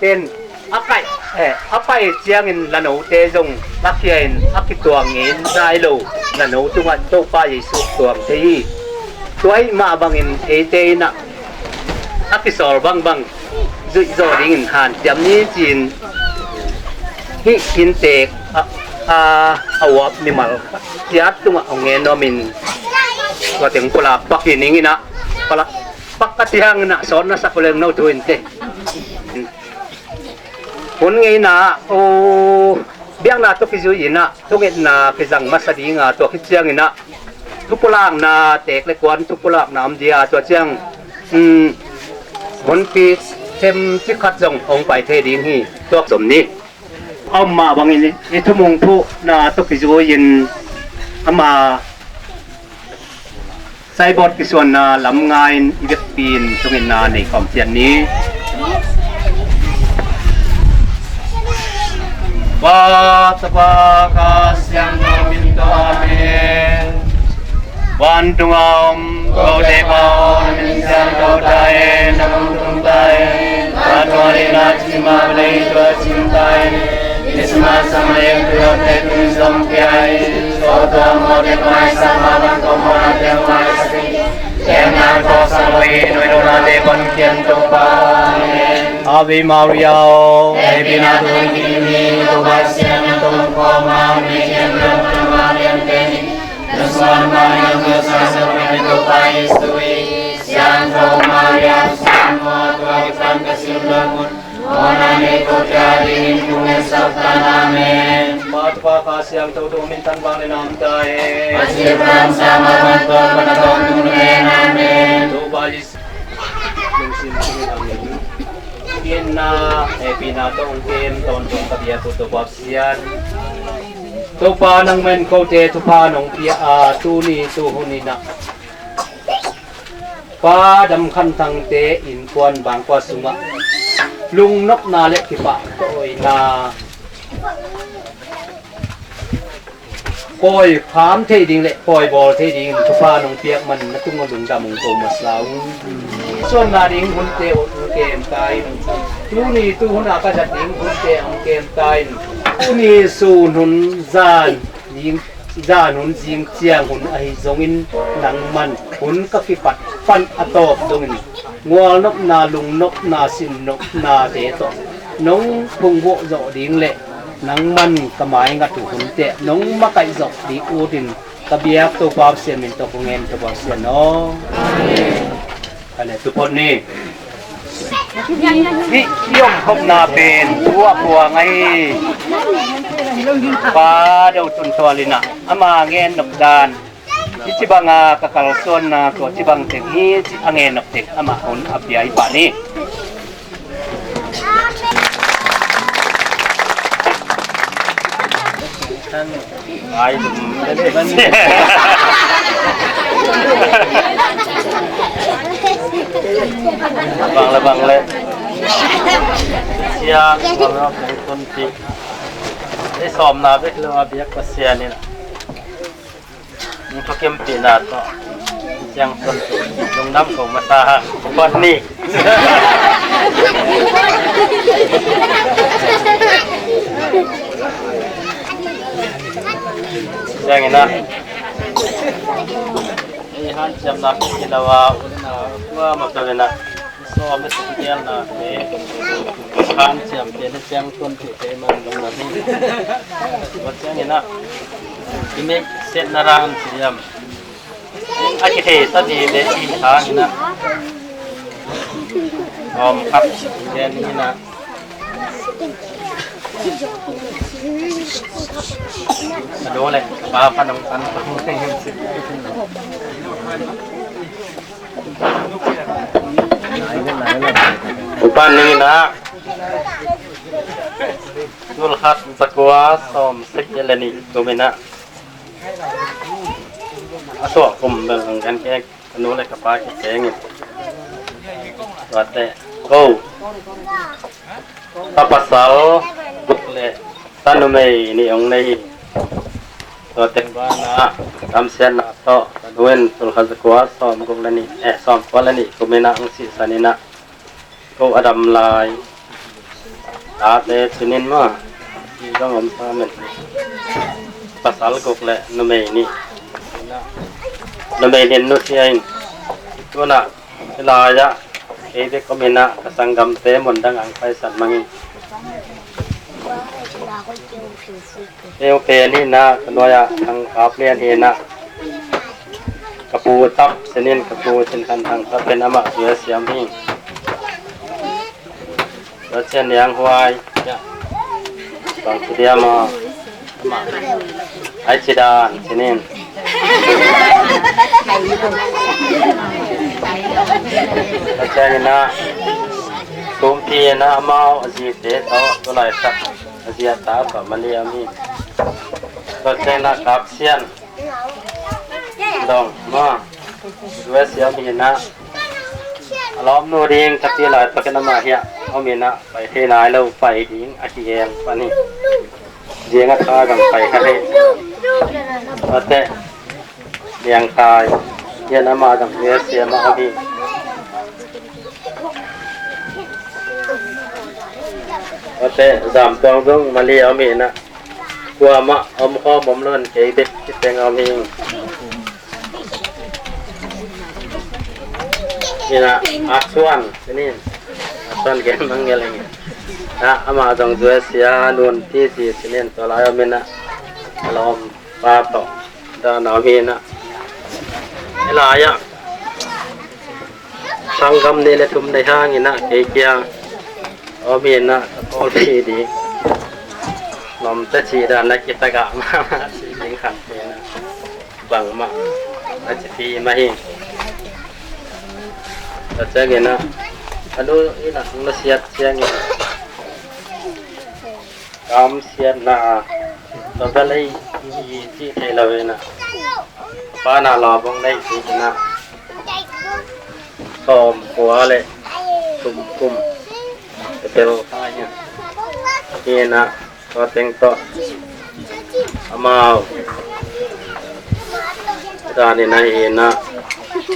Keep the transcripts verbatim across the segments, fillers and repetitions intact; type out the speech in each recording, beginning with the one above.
Pen a kaih, eh, a paih ciangin lanote zong a khia in a kituang in nai lo lano tungah Topa Jesu tuang thei hi. Tua ahih mah bangin eite in ah a kisawl bangbang zuih zawh dingin hanciam ni ci-in hih inntek a, a, a uap mimal ciat tungah hong ngen nuamin tua teng pulak pak hi ning in ah, pulak pak ka ciangin ah sawn na sak uh leng no thu in te. Hun ngeina, o, biakna tawh kizui in ah thungetna kizang masa ding a, tua khit ciangin ah thupulakna tek le kuan thupulakna om dia, tua ciang, um, hunpi themcik khat zong hong pai thei ding hi. Tuak zom ni. A om mah bangin i thumung thuhna tawh kizui in ama saibawt kisuanna lam nga-in i vekpi in thungetna nei khawm ciat ni. Pa, Tapa, Kha Siangtho min tawh, amen. Vantunga om kote Pa aw, na min siangtho ta hen, na mun tung ta hen, vantunga leh na cih mah bang leh hih tung ah cih ta hen. Christmas a mah leh tuate tun zong pia in, sawltak mawte ka maisak mah bang ko mawhnate hong maisak in. Ave Maria aw. Hehpihna thu in Topa Pasian na tungah kong om a, na min siangtho ta hen, na suan mah bang leh na mun tung ta hen, Topa Jesu i. Siangtho Maria, Pasian thu a kipan ka sin lungmuang, mawhna nei kote adingin thungen sak tan. Amen. Pa, Tapa, Kha Siangtho thu min tan vang le nam ta hen. Pasian lam sa mah bang ko ka na tawntung hen. Amen. Topa Jesu. Lungsim sungin amen. Inna hehpihna tawh hong kem tawntung ka biak uh Topa Pasian, Topa nangmah in kote thupha nong pia a, tuni tuhun in ah Pa Dam Khan Thangte innkuan bangkua sungah lungnopna le kipahtawina pawi kham thei ding le pawi bawl thei dingin thupha nong piak man na tungah lungdam hong ko masa ung. Suanna ding hunte hong kem ta in, tuni tuhun a ka zat ding hunte hong kem ta in, tuni sun hun zan ding, zan hun zing ciang hun ahi zongin nangman hun ka kipat pan a tawp dongin gualnopna, lungnopna, sinnopnate tawh nong phungvuah zawh ding le nangman ka maingat uh hunte nong makaih zawh ding utin ka biak Topa Pasian min tawh kong ngen, Topa Pasian aw. Amen. Ka le tuphot ni. Hih i omkhopna pen thu a puang ahi. Pa Do Tun Thual in ah ama ngen nop dan, hih ci banga ka kalsuanna tua ci bang teng hi ci a ngen nop teng amah hun a pia hi pah ni. Ai, bang le bang le. Sia, bang le bang le. Ei sawmna bek lo a biak Pasian in. Nung thukempihna tawh ciang tun lungdam ko masa hang. Kupat ni. Ciang ina. Ei hanciamna kilo a, ua ma kawina. Sawm le sawm gelna te hanciam te na ciang tun te te man lungdam hi. Tua ciang ina. I meih setna rang siam. A kithei ta dih leh i hang in ah. Om khat gen in ah. A do leh pa pan ong pan pan. Upan ning in ah. Tul khat za kua sawm sagih le nih kum in ah. A suah kum bel hong gen kei, ka nu le ka pa kikeng in. Tuate ko, ta pasal guk le ta numei nih hong nei hi. Tuate banah damsiatna tawh ka nu in tul khat za kua sawm guk le nih, eh, sawm kua le nih kum in ah hong sihsan in ah. Ko a dam lai, Tate cinin maw, i zong om sa men. Pasal guk le numei nih. Numei nih nusia in. Tuna, i lai-ah kei bek om inah ka sanggamte mun dang ang paisan mangin. Kei pen inah ka nuai-ah ang kap lian inah ka pu tap sinin ka pu sin kan thang tap pen amah zui a siam hi. Tua ciang niang huai bang ci dia maw? Ai ci dan cinin. Tua ciang inah tumpi inah amau a zite tawh tua laitak a zia ta tawh mali a mi. Tua ciang inah kap sian dong maw? U S A om inah a lawmnu ding ka ti laitakin amah hiah om inah pai thei nai lo, pai ding a kigel pan hi. Ziang a tha gam pai kha thei. Tate liangkai hian amah gam U S A mah om hi. Tate zam tuang zong mali a om inah kuamah om khawm om lo in kei bek kiteng a om hi. Inah a suan sinin a suan gen mang ngel ing. Amah zong zui a sia nun ti si sinin tua lai om inah a lawm pa tawh dan a om inah. I lai-ah sanggam nih le thum nei hang inah kei kia om inah ka pawlpi ding lawmte cih dan a kitagah mahmah cih ding khat inah bangmah a cipi mah hi. Tua ciang inah a nu inah hong nusiat ciangin kam siatna a tua bel ei i cih thei lo inah pa na lawbong nei cih inah sawm kua le sum kum te tel kha inah tua teng tawh amau dan inah inah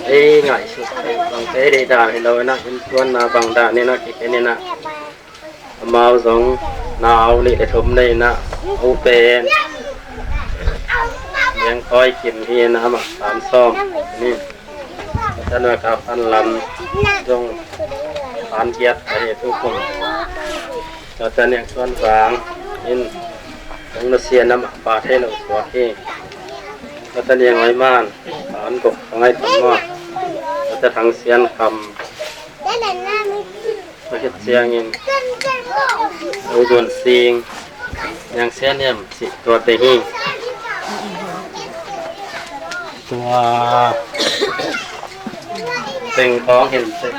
ei ngaihsut bang te deih dan hi lo inah inntuanna bang dan inah kikhen inah amau zong nau nih le thum nei inah u pen Liangtawi Kim hi inah amah tan sawm ni. Ka nuai ka pan lam zong pan giat ka hi tu kum. Ka ta niang suan vang in zong nusia na mah pa thei lo suak hi. Ka ta niang oi man pan gok ka ngai pan maw. Ka ta thang sian kam. Ka khit ciangin u zun sing niang sian niam cih tuate hi. Tua teng kong hin tek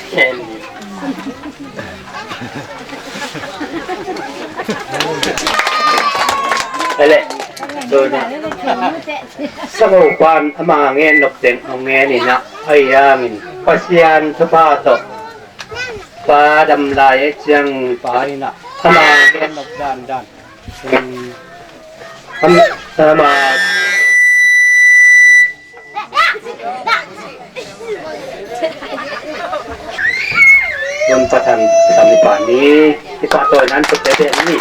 ken ni. Ele tu na. Sango pan ama ngen nok teng ong ngen ina ai angin Pasian thupha tawh pa dam lai ciang pa ina ama ngen nok dan dan. Ama Nun Pathan sami pani kita toy nan tu tete ni.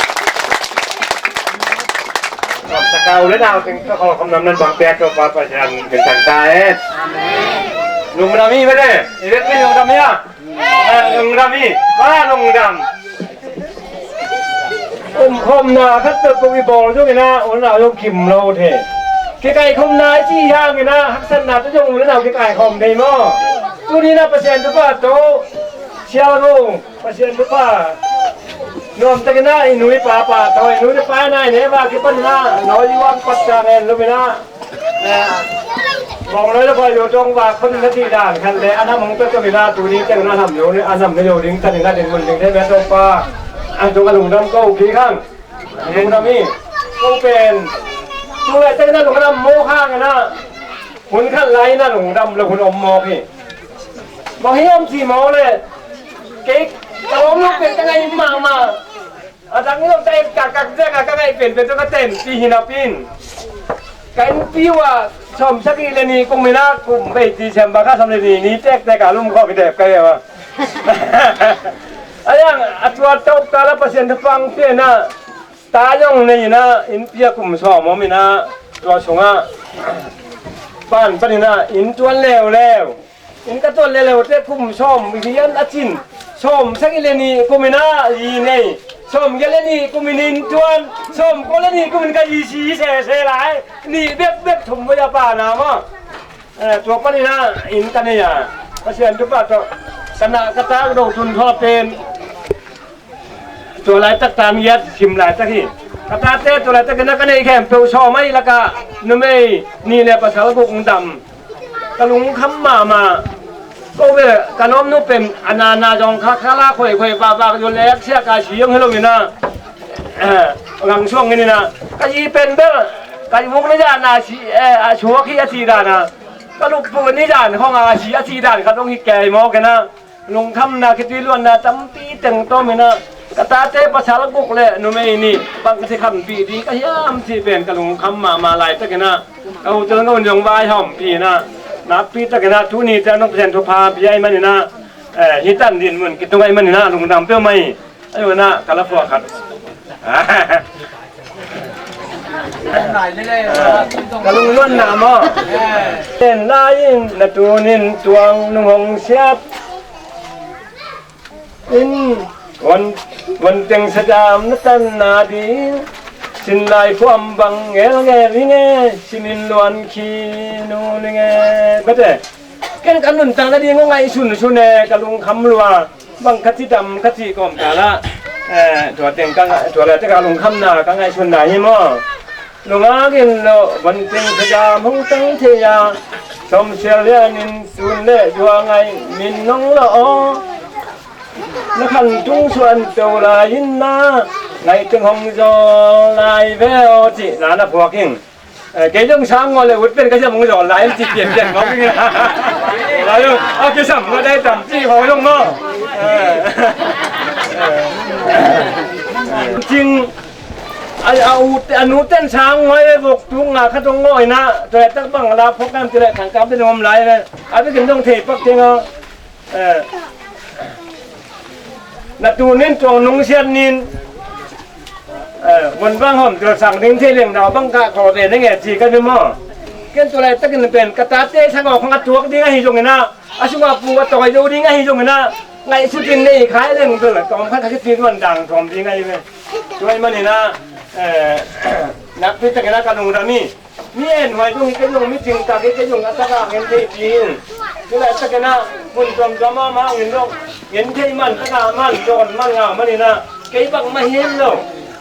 Sakau le nau ting ka khol khom nam nan bang pia to pa pa jan bin tang ta e. Lungdam hi mene. Iret mi lungdam hi a. Lungdam hi. Pa lungdam. Kum khomna khat peuhpeuh i bawl zongin ah u le nau zong kim lo thei. Kikaikhomna i cih hangin ah haksatna tawh zong u le nau kikaikhom thei maw? Tuni-in ah Pasian thupha tawh sialgo Pasian thupha nuamtakin ah i nu i pa pa tawh i nu i pa nai ne va kipan in ah nawi i uang pat ka ngen lumin ah Bawng lo le khuai lo tawng vak khon na cih dan khat le a nam hong pia tawh ina tuni teng na nam lo a nam na lo ding tan ina din mun ding thei mia tawh pa. A tung a lungdam ko khi khang lungdam hi. Ko pen tung le teng na lungdam mawk hang ina hun khat lai ina lungdam lo hun om mawk hi. Bawng hi om ci mawk le kei ka om lo pen ka ngai mahmah. A dang zong ka en kakak zek a ka ngaih penpen tawh ka tenpih hi napi in ka innpi uh ah sawmsagih le nih kum in ah kum bei December kha sawm le nih ni tektek a lum khawm hi dep ka hi a. A yang a tua tawh kala Pasian thupha pia inah, ta zong nei inah, innpi ah kum sawm om inah, tua sungah pan pan inah inn tuan leuleu. Inn ka tuan leuleu teh kum sawm hian a cin, sawm sagih le nih kum inah zi nei, sawm giat le nih kum in inn tuan, sawm kua le nih kum in ka zi si sese lai, nih bekbek thum voi a pana maw. Eh, tua pan inah inn ka nei a, Pasian thupha tawh ka na ka tak do tun thaw pen. Tua laitak tan giat sim laitak hi. Ka tate tua laitak inah ka neih khempeuh sawm ahih lakah numei nih le pasal guk dam. Ka lungkham mahmah. Ko ve, ka nuamnu pen a nana zong kha kha la khoikhoi vahvah zong le sia ka si zong hi lo inah, eh, ngang suang in inah, ka zi pen bel ka vuk ni zan a si, eh, a suak hi a ci dan a, ka lukpu ni zan khong a si a ci dan khat zong hi kei mawk inah. Lungkhamna khitui luanna tampi teng tawm inah, ka tate pasal guk le numei nih bang ka si khanpih ding ka hiam cih pen ka lungkham mahmah laitak inah, ka hotel ngawng zong vai hawmpih inah, nakpi tak inah tuni teng nong Pasian thupha pia ahih man inah, eh, hih tan din mun kitung ahih man inah lungdam peuhmah hi. Ahih man inah ka la phuak khat. Ka lungluanna maw? Ten lai in na tunin tuang nung hong siat in, wan, wan teng sadam na tanna ding, sin lai phuam bang ngelngel hi nge, sin in luan khi nu li nge. Bate, ken ka nuntakna ding hong ngaihsun sun e, ka lungkham lua. Bang ka ci dam ka ci kawmkal ah, eh, tua teng ka ngai, tua le te ka lungkhamna ka ngaihsunna hi maw? Lungak in lo, van teng khajam hong tang thei a, sawmsial lian in tun le dua ngai min nong lo aw. Na khan tung suan to lai in na, ngai teng hong zaw lai ve aw, ci na na phuak ing. Eh, kei zong sang ngaw le ut pen ka siam hong zaw lai in ci pianpian mawk ing. Lai zong a kisam ngaw dai tam ci hong zong maw? Eh, eh. Cing a, a ut, a nu ten sang ngaw e vok tung nga khat hong ngaw inah, tua tak bang la phok nam ci le thangkam te nuam lai le. A bikin zong thei pak ting aw. Eh, na tunin tuang nungsiat nin, eh, mun bang hawm tul sang ding thei leng nau bang kah khaw ve na nge ci ka ni maw? Ken tua laitakin pen ka tate sang aw khong a tuak ding ahi zong inah, a sungah pu a tawi zo ding ahi zong inah, ngaihsutin nei khai leng tul tawm khat khat kit luan dang tawm ding ahi ve. Tua ahih man inah, eh, nakpi takin ah ka lungdam hi. Mi en huai zong hi kei zong, mi cingtak hi kei zong, a takah ngen thei ding. Tua laitak inah mun tuamtuam mahmah hangin zong ngen thei man, takah man, dawn man, ngah man inah kei bang mah hi lo.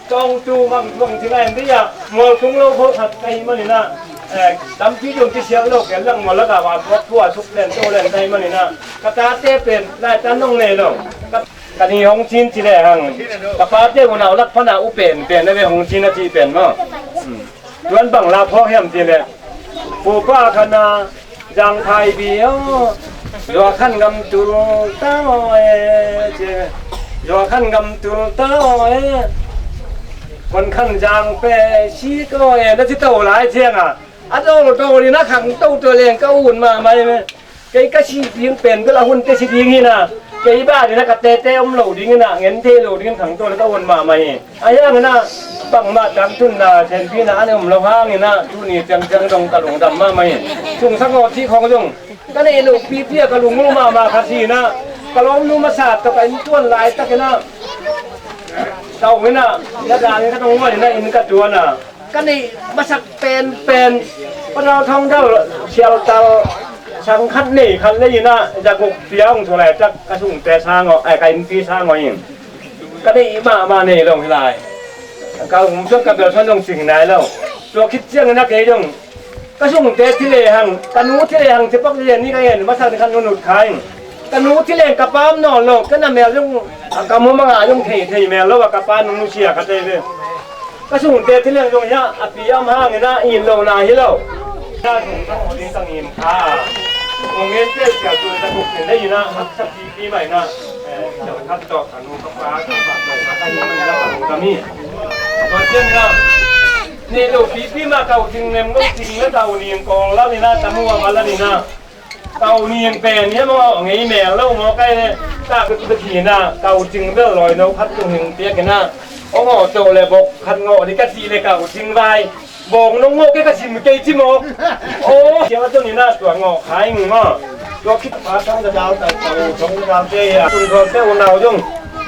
Tawngtu bang, bang ci ngai dih ah, mual tung lo kho khat ka hih man inah, eh, tampi zong kisial lo, ken lang mual lakah va puak puak suk len to len ka hih man inah ka tate pen laitan nong nei lo. Ka Ka ni hong cin ci le hang, ka pate unau lak pana u pen pen a ve hong cin a cih pen maw? Hmm. Tuan bang la phawk hiam ci le, pupa khana zang phai bi aw, zua khan gam tul ta aw e, ci. Zua khan gam tul ta aw e, kon khan zang pe si ko e, na ci to lai ciang a, a dol dol in a khang to to leng ka un mahmah e. Kei ka si ding pen bel a hun te si ding hi na, kei ba ding na ka tete om lo ding hi na, ngen thei lo ding khang to le ka un mahmah hi. A hiang na bangmah tang tun na senpi na an om lo hang hi na, tuni tiang tiang dong ka lungdam mahmah hi. Sung sang aw ci khong zong ka nei lo pipi a ka lungnu mahmah kha si na, ka lawmnu masa tawh ka innkuan laitak hi na, tau hi na, na dan ka dong nuai hi na, inn ka tuan a. Ka neih masak penpen, Panau Thawng Dal, Sialtal, sang khat nei khat lei inah, za guk piang thu laitak ka sungte sang aw, ai, ka innpi sang aw in. Ka neih mahmah nei lo hi lai. Ka hum suan ka bel suan zong cing nai lo. Tua khit ciang inah kei zong ka sungte thi lehang, ka nu thi lehang, cipak lian ni ka en masak ni khat nunut kha in. Ka nu thi leng ka pa om nawn lo, ka na mel zong, ka mu mangah zong thei thei mel lo a, ka pa nung nusia ka tei ve. Ka sungte thi leng zong hiah a pi a om hangin ah it lohna hi lo. Ka sung ka haw ding ka ngim kha. Kong ngen tel sia tu le ka tuk pen dei inah, haksa pipi mah inah, eh, sia khat tawh ka nu ka pa ka pa tawh ka ka hi mah inah ka nu ka mi. Tua ciang inah nei lo pipi mah ka u ting nem lo ting le ka u ning kong la inah, ka mu a ma la inah. Ka u ning pen hiam aw ngei mel lo maw kai le. Tak bek bek hi na, kau cing bel lawi no khat tung hing piak hi na. Ong aw to le bok khat ngawh ni ka cih le kau cing vai. Bawng nong ngawh ke ka sim kei ci maw? Aw, sia tu ni na tua ngawh khai ngi maw? Tua khit pa thong da dau ta ta u thong da dau te a. Tun thol te u nau zong.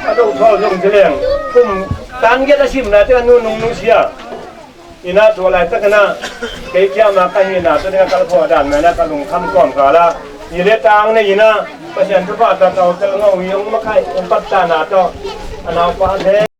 A do thol zong ci leng. Kum tan giat a sim na te a nu nung nu sia. Ina tua lai tak na. Kei kia ma ka hi na tu ni ka kal pho dan ma na ka lung kham kawm ka la. Ni le tang ne ina. Pasian tu pa ta tau tel ngau yong ma kai. Ong pat ta na to. A nau pa te.